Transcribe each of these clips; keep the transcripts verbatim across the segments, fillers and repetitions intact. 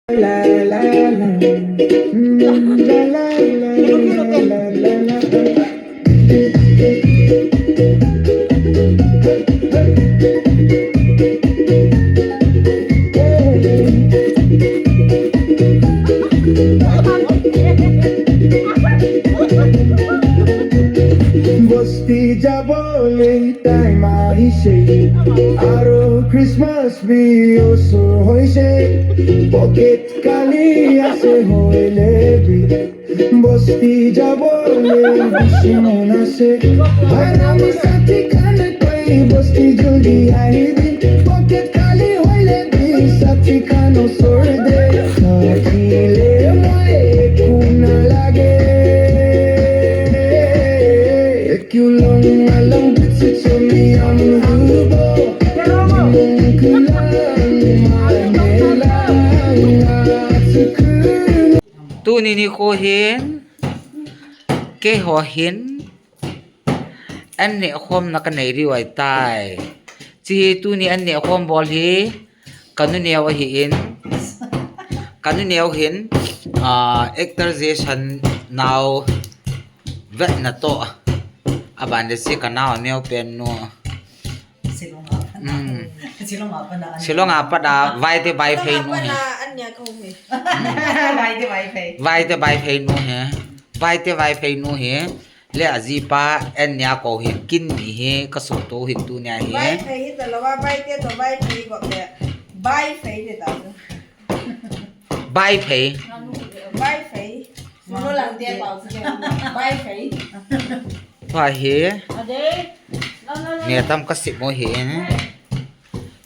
বস্তি যাবলৈ টাইম আহিছে আৰু খ্ৰীষ্টমাছ বিহুৰ চুৰ হৈছে। পকেট খালী আছে হ'লে বি বস্তি যাবলৈ বেছি মন আছে। হাৰাম সাথী খান পাই বস্তি জলদি আহিবি। পকেট খালী হ'লে বি সাথী খান ওচৰ দে। থাকিলে মই একো নালাগে। Kulang alam bitsi chumi ang lubo. Kulang alam alam. Tuni nikho hin, keiho hin, an neh khomna kanei diu ahitai. Hiche hi tuni an neh khom bol hi, kanu neo ahin, kanu neo hin, ah, actor Jason nao vetna toh. Aban le hiche kanao neo pen nu. Shillong a pat a. Hmm. Shillong a pat a, Shillong a pat a, Vaite Vaiphei nu hi. Shillong a pat a, an nia ko hi. Hmm. Vaite Vaiphei. Vaite Vaiphei nu hi. Vaite Vaiphei nu hi. Le ajipa an nia ko hi. Kin ni hi, kasuto hi tunia hi. Vaiphei hi taloa, Vaite to Vaiphei ko le. Vaiphei de ta. Vaiphei. Vaiphei. Sunu lang dia pau chu ke. Vaiphei. Tua hi. Ade. Netam kasip mo hi.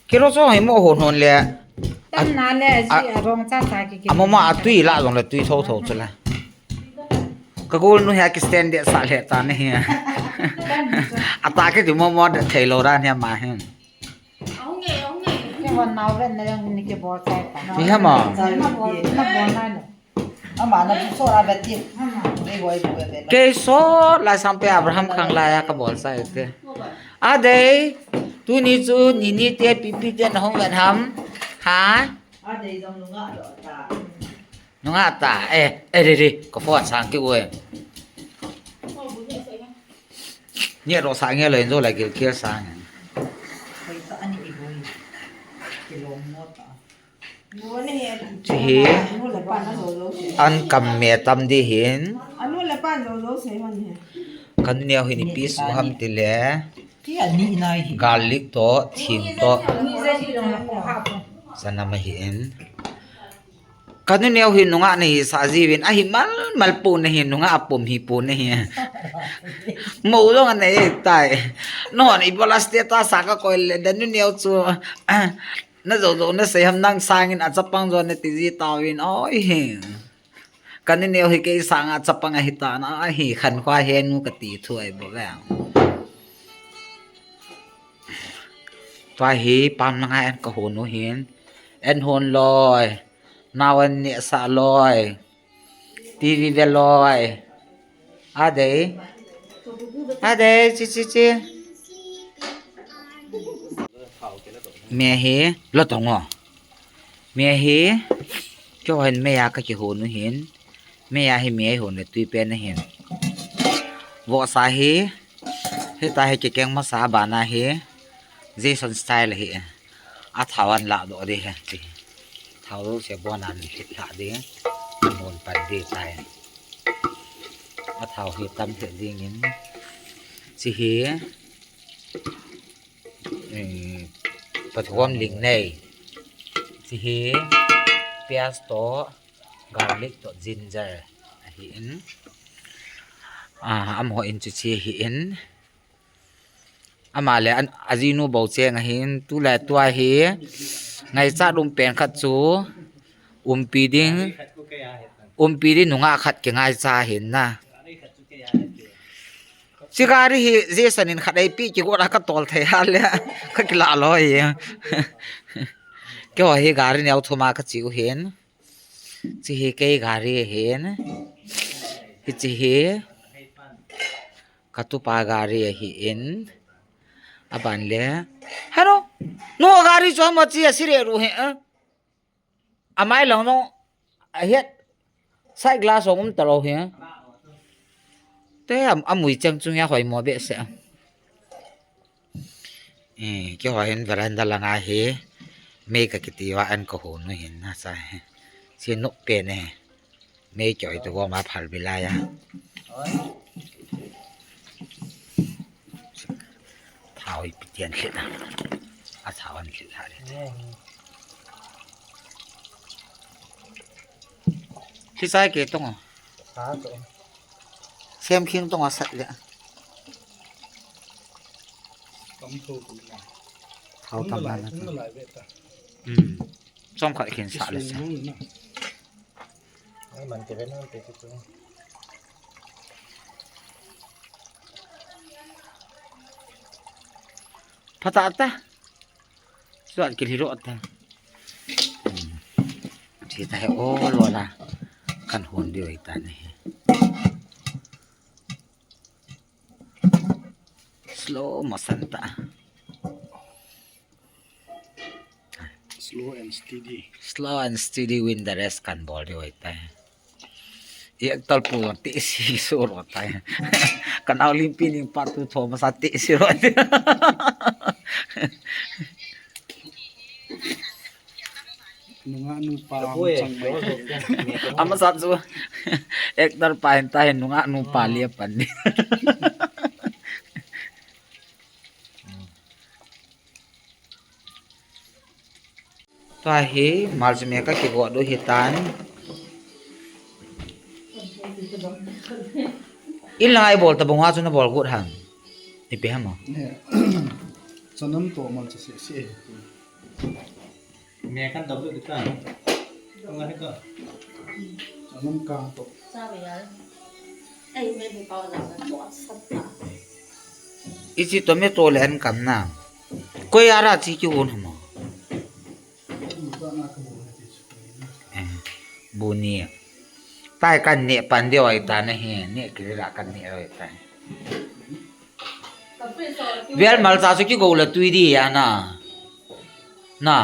Kilo cho hi mo hon hon le. Tam na le ji a, arong cha cha ki ki. Amo ma atui la jong le tui tho tho chu la. Ka gol nu hi a ki stand de sa le ta ne hi. Ata ke di mo mo de thei lo dan hi ma hi. Ahung nge, ahung nge. Keiho nao vet na lang ni kibol chai ta. Ni hama. Na bol, na bol na le. Ama na bu so la vet ti. Ama. Ei boi bu vet. Kei so la sang pe Abraham khang la ya kabol chai te. Adei. Tuni chu Nini te Pipi te nahung vet ham. Ha? Adei jong nunga lo ta. Nunga ta. Eh, eh, re, re. Ka phone sang ki oi. Nge ro sa nge lo in zo la gil kial sa nge. Koi ta ani i boi. Kilom mo ta. Hiche hi an kam me tam di hin. Anu le pan zo zo sei hon hi. Kanu neo hin ipi su ham tile. Ti ani nai hi. Garlic to, thing to. Ni je hi dong la ko ha ko. Sana ma hin. Kanu neo hi nungah nahi sa jiuvin, ahi mal mal pu nahi, nungah apum hi pu nahi. Mo jong anei tai. Non ibola status a kakoi le, kanu neo chu, ah, na jo jo nasei ham nang sangin achapang jo nati ji tauvin, oi hi. Kanu neo hi kei sanga chapang ahi tan, ahi khankho henu kati thu ahi bou ve. Tua hi pam langa an kahon u hin, an hon loi. Nao an nehsah loi. TV ve loi. Adei. Adei, chi, chi, chi. Me hi, lo tong o. Me hi, keiho hin mei a kakihon u hin. Mei a hi mei hon le tui pen ahin. Vohsa hi, hita hi kikeng masa bana hi. Jason style hi. Athao an lahdoh ding hi. Thao jouse bon an hit lha ding. Bon pan ding tai. Athao hi tam lheh dingin. Hiche hi. Eh, pathuam ling nei. Hiche hi. Piaz toh, garlic toh, ginger. Ahin. Ah, amaho in hiche hi in. Ama le an, ajinu bou cheng ahin, tu le tua hi, ngaichat um pen khat chu, umpi ding, umpi ding nungah khat kingaicha ahin na. Hiche gari hi, Jason in khat eipeh kigot a katol thei a le, kakilah loi. Keiho hi gari neo thum a kache u hin. Hiche hi kei gari ahin. Hiche hi. Katupa gari ahin. Aban le. Hello. Nu gari chu ama chi a sire ru he. Amai lang nung ahet side glass ong um talou hi. Te am, amui chang chung ya hoi mo behseh. Eh, keiho hin veranda langa hi mei ka kiti uva an ka hon u hin na sa hi. Si nop pen e. Mei kihoi to gom a phal bilai a. Thao ipi ti an lhit a. A thao an lhit lha le. Lhi sai ke tong a. Sem khing tong a sat le. Thao tam na na. Hmm. Chomkhat khin sa le sa. Phatah ta. Suat kilhi ro ta. Hmm. Chi ta he o lo la. Kan hon diu ta ne he. Slow motion ta. Slow and steady. Slow and steady win the race kan bol diu ta. Actor pu jong tehse so ro tai. Ka nao limpi ning pa tu tho masa tehse ro tai. Nungah nupa chang mai. Amasa chu actor pa hin ta hin nungah nupa le pan ni. Tua hi, malcha me ka kigot u hitan. In lang a i bol tabang uva chu na bol got ham. Ipi ham o. Chanam toh malcha seh seh. Me kan dap lut ta. Chanam kang toh. Ichi tomato le an kam na. Koi ara chi kihon ham o. Eh, bu ni. Tai kan neh pan diu ahi ta na hi, neh kile la kan neh ahi ta. Vel malcha chu kigo le tui di ya na. Na.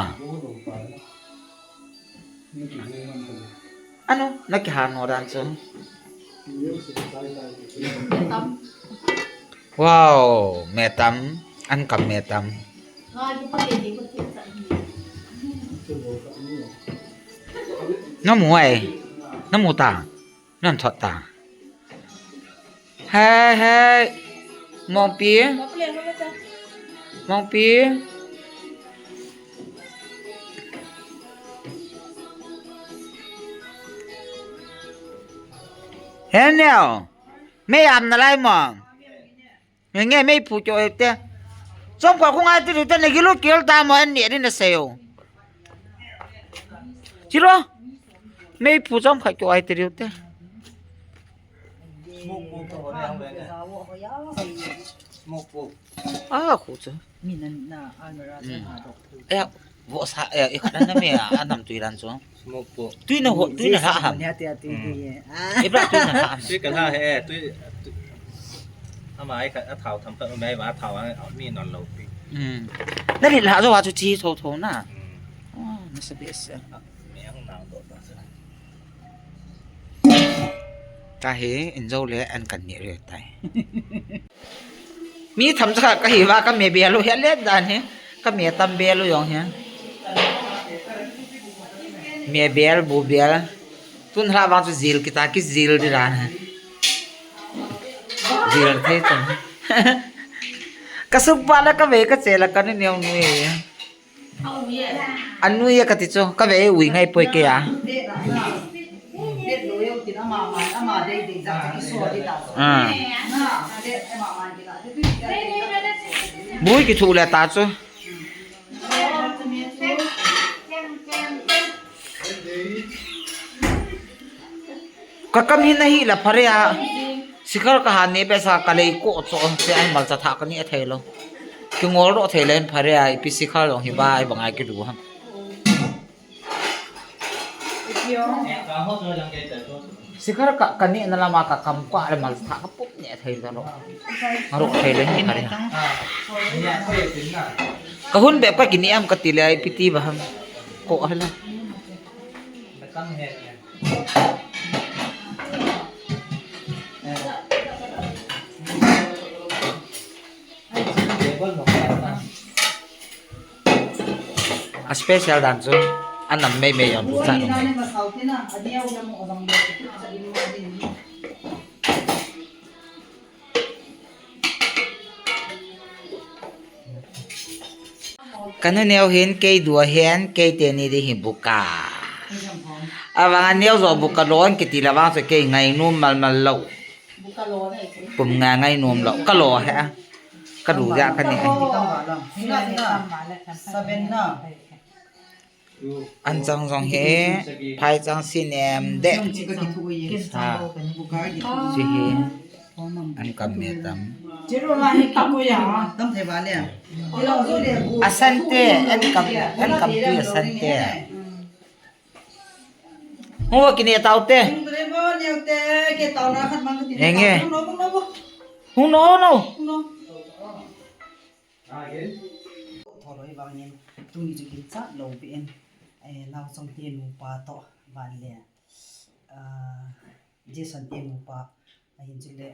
Ano, na kihan mo dan chu. Wow, me tam, an kam me tam. Na mu ai, na mu ta. Nan thot ta. Hei, hei. Mongpi. Mongpi. He neo. Mei am nalai mo. Nge, nge, mei phu kyo e te. Chomkhat khu ngai ti riu te, na gilu kil ta mo, an ni ri na seo. Chiro. Mei phu chomkhat kyo ai ti riu te. Smoke pork. Ah, khu chu. Mi nan na, a na ra sa na dok. Eh, vo sa, eh, i khat na me, a nam tui ran chu. Smoke pork. Tui na ho, tui na ha ham. Nia tia tui tui ye. Ah. Ibra tui na ha ham. Tui ka ha he, tui, tui. Ama ai ka, a thao tham pha, mai ba thao a, mi non lo pi. Hmm. Na ri la zo wa chu chi tho tho na. Hmm. Oh, na sa be sa. Mi ang nang do ta sa. Ka he, in zo le, an kan ni re tai. Mi tham cha ka hi va ka me bel u he le dan he. Ka me tam bel u jong he. Me bel, bu bel. Tun hla vang chu jil kita ki jil di ran he. Jil thei chang. Ka sum pa la ka ve ka che la ka ni neo nu e. Anu ya ka ti chu, ka ve ui ngai poi ke ya. Ah. Bui ki thu le ta chu. Ka kam hin ahi la phare a. Sikhar ka han ne pesa ka lei ko cho se ai malcha tha ka ni a thei lo. Ki ngol ro thei len phare a ipi sikhar long hi ba ai bangai ki du ham. Sikhar ka, ka ni na lama ka kam kwa le malcha tha ka pup ne thei lo. Aro thei len phare a. Ka hun be ka ki ni am ka ti le ai piti ba ham. Ko hala. A special dan chu a nam mei mei jong bu cha nung. Ka nu neo hin kei du ahin, kei teni ding hi buka. Avang a neo jo buka lon kiti la vang chu kei ngainom malmal lou. Kum nga ngainom lou. Ka lo he. Ka du ja ka ne. An chang jong hi, phai chang si nem de. Chi hi. An kam me tam. A san te, an kam, an kam tu a san te. Hung va kine tau te. Hung no, hung no. Tholo hi vangin, tuni chu ginchat lou beh in, eh, Naochong te nupa toh, Vanle, ah, Jason te nupa, ahin chule,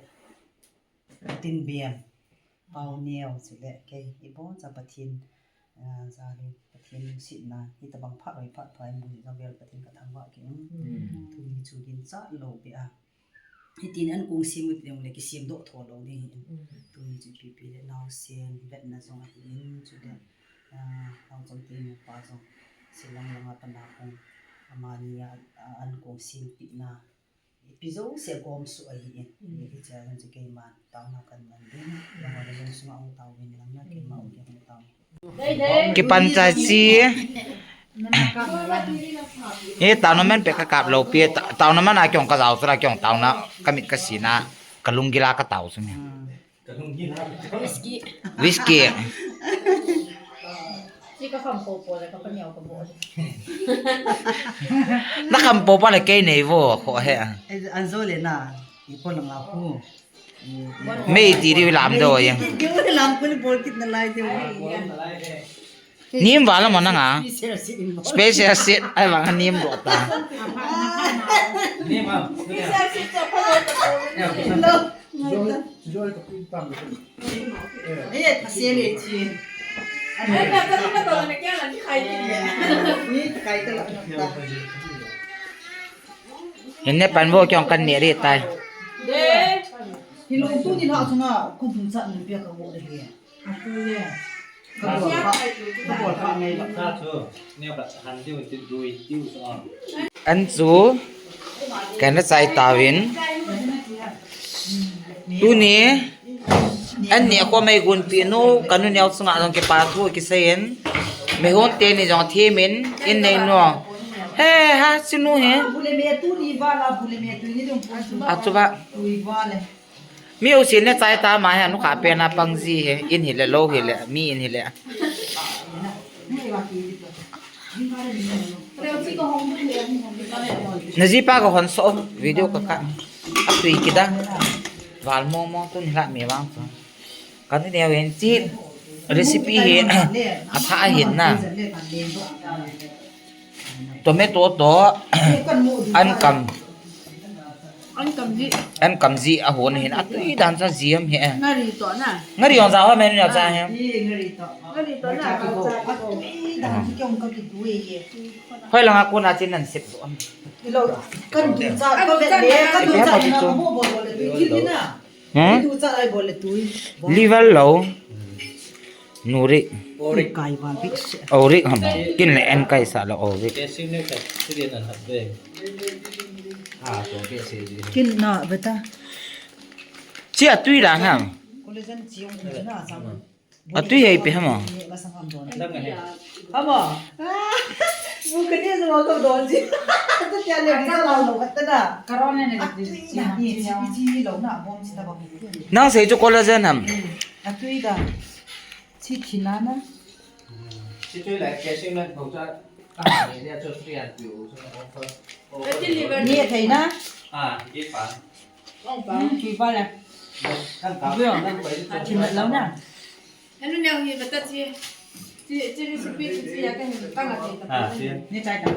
Tin Biam, Pau Neo, chule, kei, ibon cha Pathen, ah, jal in, Pathen lungsetna, hitabang phat hoi phat pha, imu jeh vel Pathen ka thangvah kit in, tuni chu ginchat lou beh a. Hitin an kong sem u ti ding le kisem doh tho lou ding ahi. Tuni chu ipi ipi le naosen vetna jong ahi in chule, ah, Naochong te nupa jong selang langa pana kong amani a, a, an kong sempeh na ipi jouse gom suh ahi in. Hiche a jong chu keiman taona kahin man ding. Nangho le lungsunga hung tao uvin lang na keima hung kihung tao. Kipan chai chi. He, taona man pe ka kap lou pi, ta-, taona man a kei jong ka jao chu la, kei jong taona ka mit ka sina, ka lunggil a ka tao chu ni. Whisky. Whisky. Chi ka kham po po le ka pa neo ka bo. Na kham po po le kei nei vo, kho he. Eh, an jo le na, ipo lang a khu. Mei ti ri lam do ya. Lam ko ni bol kit na lai de. Nim vala mo na nga. Special seat. Special seat. Ai vang nim do ta. Nim ah. Special seat cha pa lo ta. Lo. Joy, joy ka pin tam. Eh, ta se le chi. Ai na ta ta ta na kya la ni khai ni. Ni khai ta la ta. Hin ne pan vo kyong kan ne ri tai. Hilou tuni la chunga ka duchat nu pia ka vo le he. Ka bol kha, ka bol kha ngai la. An chu kana chai tauvin. Tuni An neh khom eigonpeh u, ka nu neo chunga jong kipa thu kisei in. Mihon teni jong them in, in nei nu. He, ha, chinu hi. Achu ba. Mi u sin ne chai ta ma he, nu kha pen a pang ji he, in hile lou hile, mi in hile. Na jipa ka hon so video ka ka. Atui kida. Val mong mong tun hila mi vang so. Ka ni neo hin chi recipe hi atha ahin na. Tomato to an kam. An kam ji. An kam ji ahon hin atui dan cha ji am he. Ngari to na. Ngari jong ja ho men na cha he. Ngari to. Ngari to na. Atui dan cha kyong ka ki dui ye. Hoi langa kona chin nan sep so. Ilo kan du cha ka vet le ka du cha na mo bo bo le tu ki na. Hmm? Liver lo. Nuri. Ori. Kai ba bik se. Ori ham. Kin le en kai sa lo ori. Kin na beta. Chi atui dan ham. Collagen chi ong na sa. Atui hei pe hamo. Hamo. Bu ka ni zo ka don ji. Ta tia le ni ta lo lo ka ta na. Karone ne ji. Atui da ni chi chi lo na bom chi ta ba. Nang sei chu collagen ham. Atui da. Chi thi na na. Chi tui lai ke sing na ko cha. Ni thei na. Ah, ki pa. Ong pa. Ki pa le. Kan ka. Chi na lo na. Anu neo hi bata chi. Chi, chi recipe chi chi ya ka hi ta nga chi ta. Ah, chi. Ni chai ta.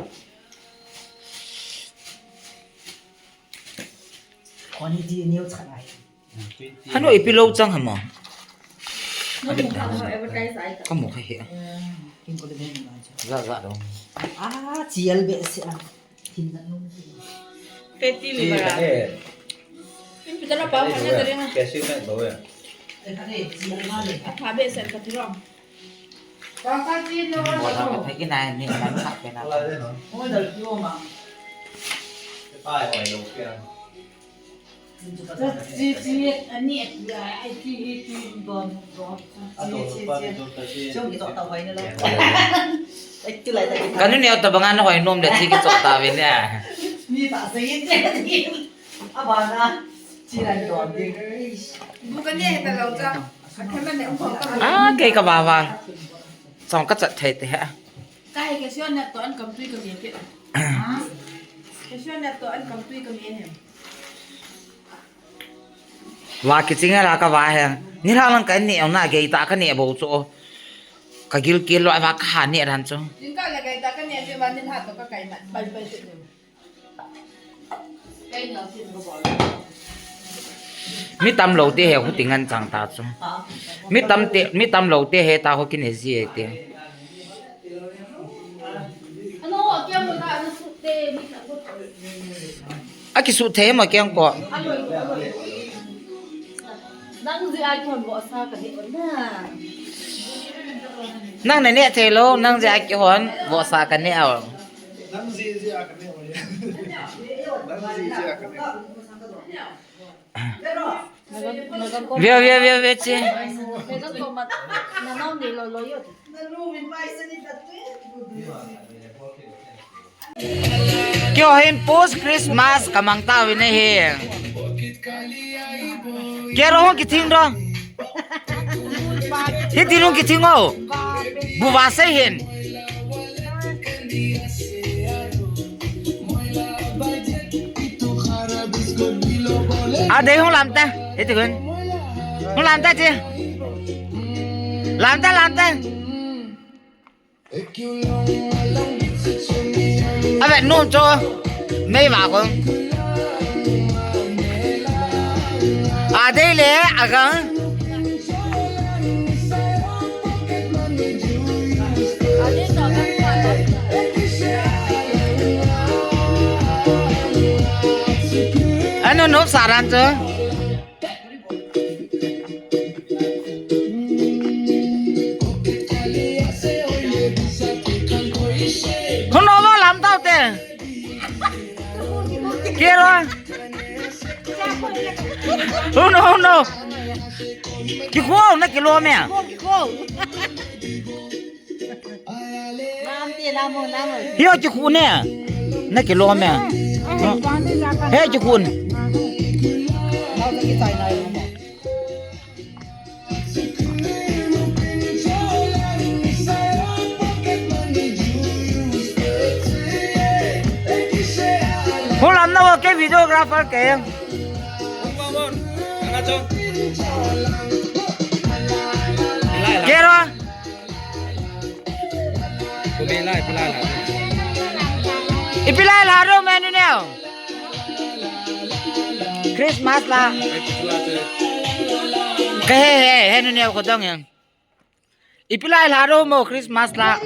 Hanu ipi lou chang hama. Kamu kha he. Za za dong. Ah, chial be se a. Fatty liver. Ipi dala pa hanu dala. Cashew nut bol e. Atha be sen ka thilong. Bol ha ka thei ki nai ni, nai khat pe na. Kanu neo tabang a na hoi nom le thi kichoh tave ne. Bu ka ne he ta lou cha. Ah, kei ka va va. Chong ka chat thei te ha. Ka he cashew nut to an kam tui ka mi ke. Cashew nut to an kam tui ka mi he. Va kiching la ka va he. Nilhah lang ka ne na gei ta ka ne bou chu. Ka gil kil lo va ka ha ne dan chu. Tin ka la gei ta ka ne ve va nilhah to ka kai mat pai pai chu. Mi tam lou te he hu ti ngan chang ta chu. Mi tam te, mi tam lou te he ta ho kin he ji e te. A kisuh thei ma kiang ko. Nang jeh a kihon vohsa ka ne na. Nang na ne thei lou, nang jeh a kihon vohsa ka ne au. Nang jeh jeh a ka ne au. Nang jeh jeh a ka ne au. Ve, ve, ve, ve, che. Kio hin post Christmas ka mang ta ve ne he. Kero hung kithing do. Hiti hung kithing o. Bu va sei hin. A dei hung lam ta. Hiti kun. Hung lam ta che. Lam ta, lam ta. Ave nom cho. Mei va ko. A dei le a gang. Ano nop saran cho. Hung no mo lam tau te. Kero. Hung no, hung no. Kikhu na kilo me. Hiyo kikhu ne. Na kilo me. He kikhu ne. Hung lam na wo ke videographer ke. Kero. Ipi lai la ro menu neo. Christmas la. Ke he he he nu neo ko dong yang. Ipi lai la ro mo Christmas la.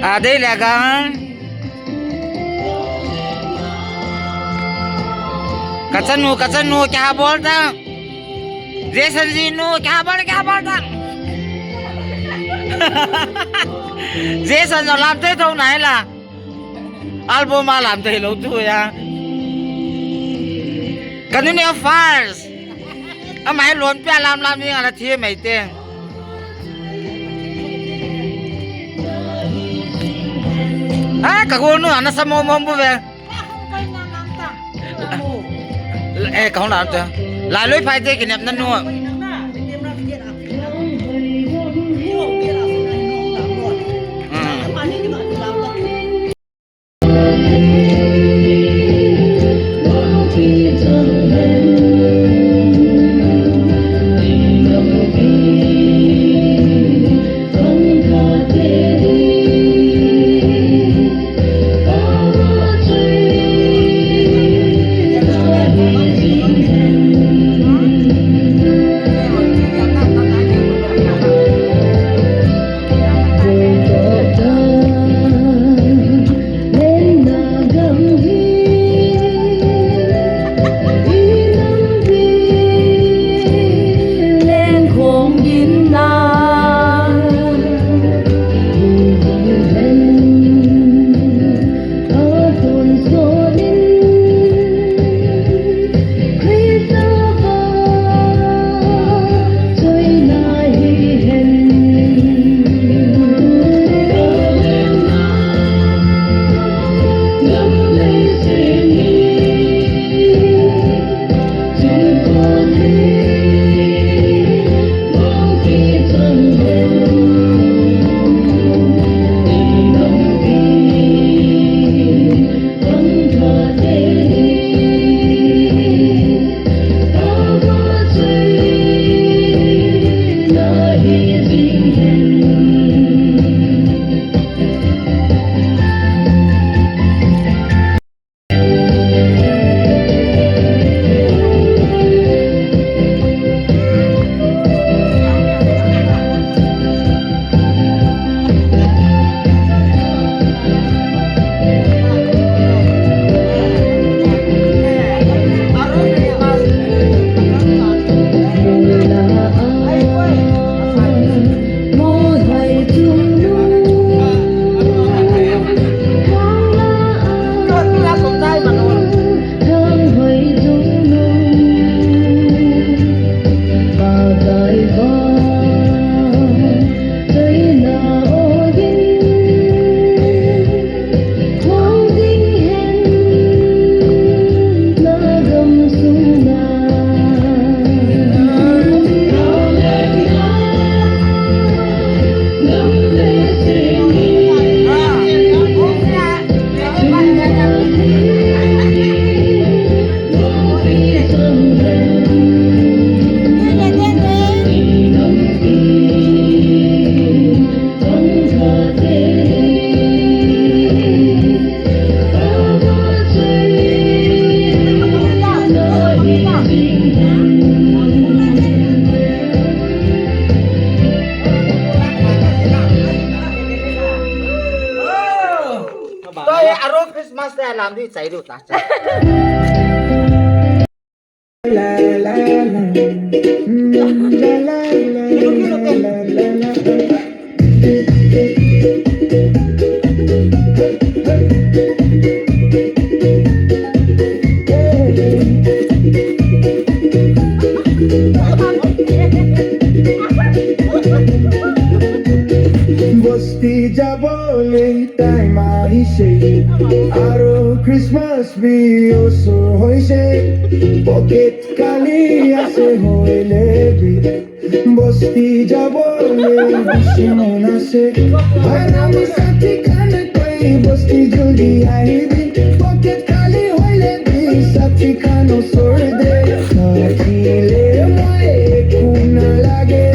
A dei le gang. Ka chanu, ka chanu, kya bol ta? Jason ji nu, kya bol, kya bol ta? Jason jo lam te thong nai la. Album a lam te lo tu ya. Ka nu ne first. Ama hi lon pia lam lam ni ala thi mai te. Ha, ka gol nu ana sa mo mo bu ve. Eh, ka hong lam ta. Lai loi phai te ki nep na nu. Toi aro Christmas te lam di chai du ta. Bosti jabo le time ahise, aro Christmas bhi osor hoise, pocket khali ase hoile bhi. Bosti jabo le bishi mon ase, aram sathi khan koi bosti jaldi ahibi, pocket khali hoile bhi sathi khan osor de, sathi le moi ekho nalage.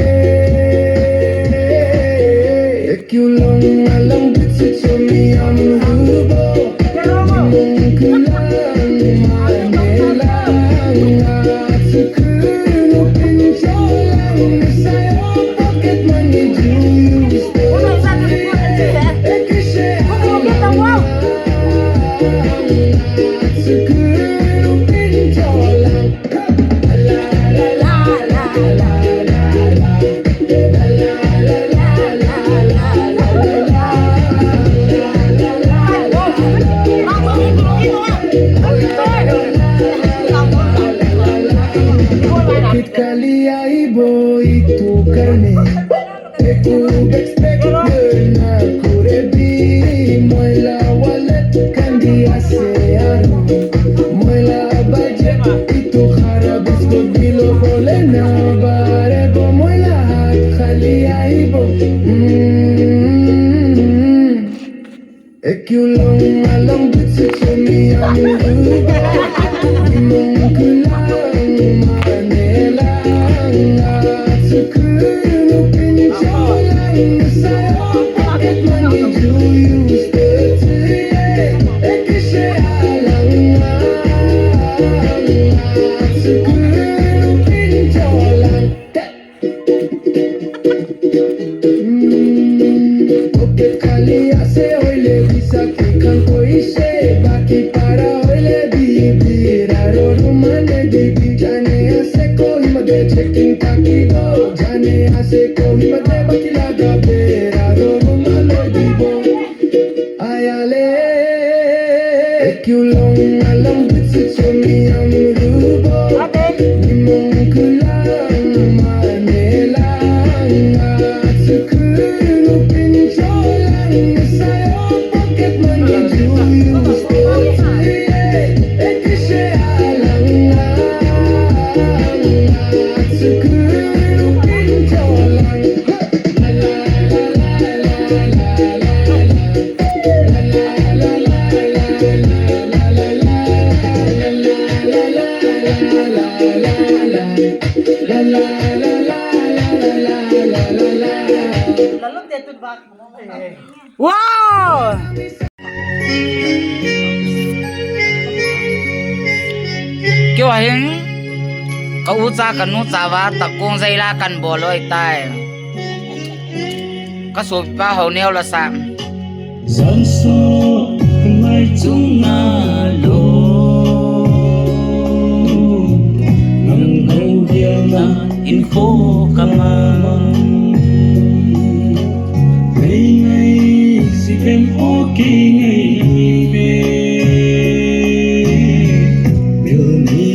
Kali ai bo itu karne. Eku expect na kurebi moila wallet kandi ase aru. Moila budget itu khara biscuit bilo bole na bare bo moila hat khali ai bo. Mm. Ekiu long along bit se chumi ang ruba. Imong kulang mane lang at sukunu pincholang sayo. Pocket money you use to ye. Ekishe alang at sukunu pincholang. Pocket khali ase hoile bi saki khan koise, baki para hoile bi, bi raro rumane bi bi. Jane ase Kohima de checking taki do, jane ase Kohima de baki laga be raro rumane bi bo. Ayale, ekiu long along bit se chumi ang rubo. Nimong kulang mane lang at sukunu pincholang sayo. Pocket money you use to ye. Ekishe alang lang at sukunu pincholang. Wow! Keiho hin, ka u cha ka nu cha uva, takung jaila kan bol loi tai. Ka sopipa ho neo la sa. Janso mai chunga lo. Nang nang dia na in ko ka ma. Ngai ngai si em o ki ngai be. Bil ni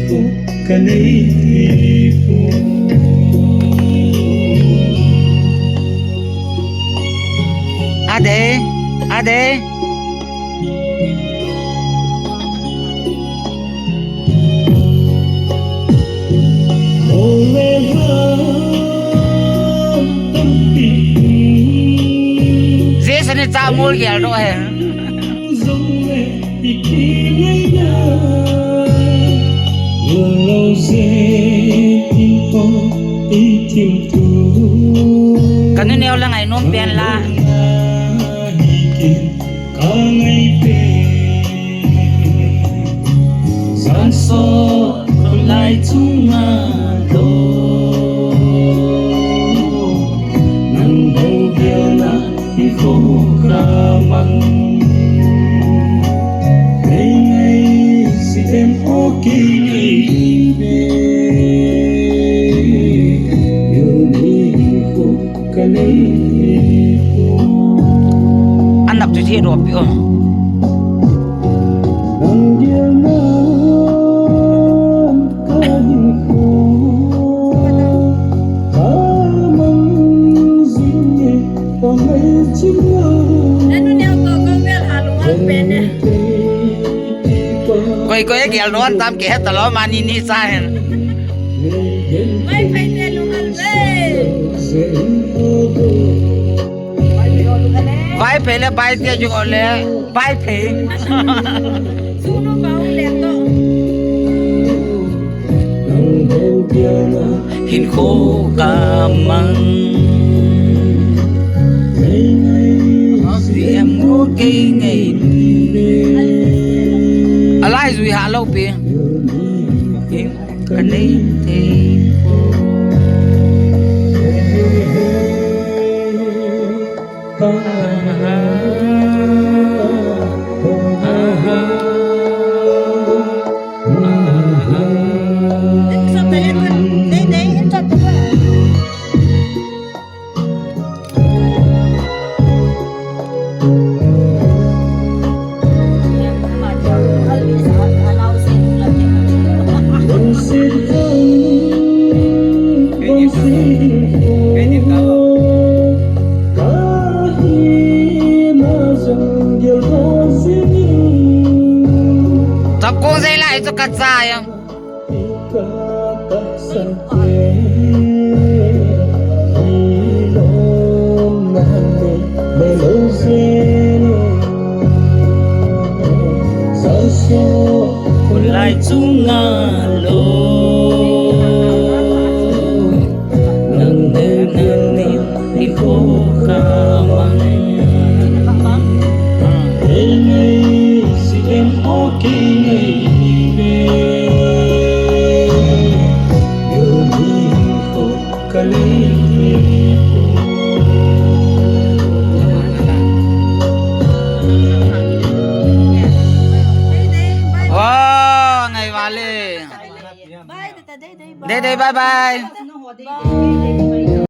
ko ka nei po. Ade, ade. Jesa ni cha mol gel do he. Ka nu neo la ngai nom pen la. Janso lai chunga lo. Nang lo gel na i ko ka mang. Nei nei si em o ki nei be. Yu ni ko ka nei po. An nap chu thi ro pi o. Nang gel na ka hin ko. Ka mang jing e. Koi koi gel don tam ke het lo mani ni sa hen. Bai phei te lung al ve. Bai phei le bai te ju le bai phei. Sunu kau le to. Hin ko ka mang. Em mo kei ngai. Alai zui ha lo pi. Ka nei te. Chapkong jei lai chu ka cha jeng. Lai chunga lo nang ne nang ne ni ko ka mang. Ei nei si em o ki nei ni me. Yo ni ko ka lei ni ko. Wow, ngai vale. Dei dei, bye bye.